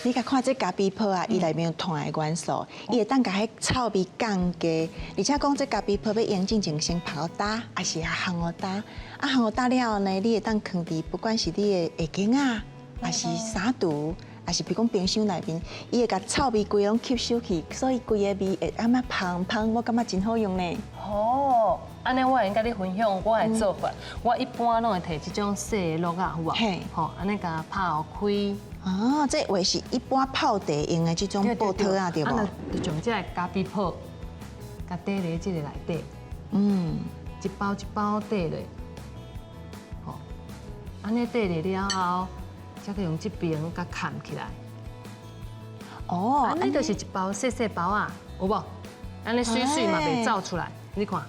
你共看這咖啡泡啊，伊內面有炭的元素，伊會當共彼臭味降低。而且講這咖啡泡欲用進前先曝予焦，抑是烘予焦，啊烘予焦了後呢，你會當囥佇不管是你的鞋間啊，抑是衫櫥，抑是比如講冰箱內面，伊會共臭味規攏吸收去，所以規个味會按怎芳芳，我感覺真好用呢。哦，按呢我會共你分享我的做法。我一般攏會提這種細的箩仔，有無？嘿。吼，按呢共拍開。哦，這話是一般泡茶用的這種布套啊，對無？就將這个咖啡泡，共綴佇這个內底。一包一包綴落。吼，按呢綴落了後，才去用這邊共崁起來。哦，按呢就是一包細細包仔，有無？按呢媠媠嘛袂走出來，你看，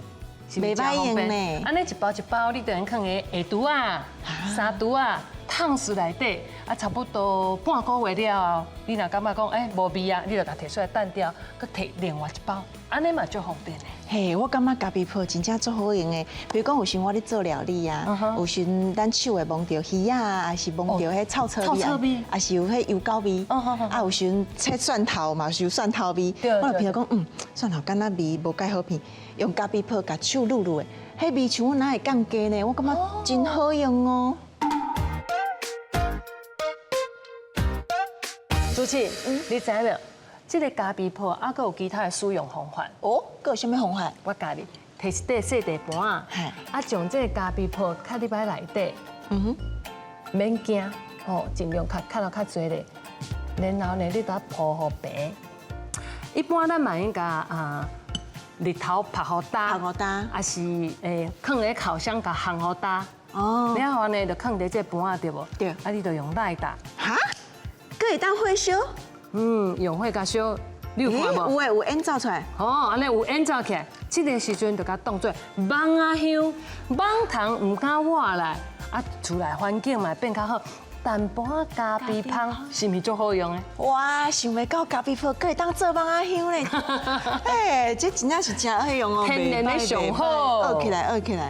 袂歹用呢。按呢一包一包，你就能囥佇鞋櫥仔、衫櫥仔、桶櫥內底，啊，差不多半個月了後，你若感覺講欸無味啊，你就共提出來擲掉，閣提另外一包，按呢嘛足方便的。嘿，我感覺咖啡泡真正足好用的。比如講有時我咧做料理啊，有時咱手會聞著魚仔啊，抑是聞著彼臭臭味，抑是有彼油膏味，啊有時切蒜頭嘛是有蒜頭味。我就譬如講，蒜頭敢若味無蓋好鼻，用咖啡泡共手滷滷的，彼味像哪會降低呢？我感覺真好用哦。主持人，你知無？這个咖啡泡猶閣有其他的使用方法。哦，閣有啥物方法？我教你，提一塊細地盤仔，啊，將這个咖啡泡囥入來內底，免驚，吼，盡量較囥予較濟咧。然後呢，你共鋪予平。一般咱嘛應該啊，日頭曝予焦，曝予焦，抑是囥佇烤箱共烘予焦。了後呢，就囥佇這盤仔對無？對。啊，你就用賴打。哈？閣會當火燒？用火共燒，你有看無？有的，有煙走出來。哦，按呢有煙走起來，這个時陣就共當做蠓仔香，蠓蟲毋敢倚來，啊，厝內環境嘛變較好，淡薄仔咖啡芳，是毋是足好用的？哇，想袂到咖啡泡閣會當做蠓仔香咧！欸，這真正是誠好用哦，天然的上好。學起來，學起來。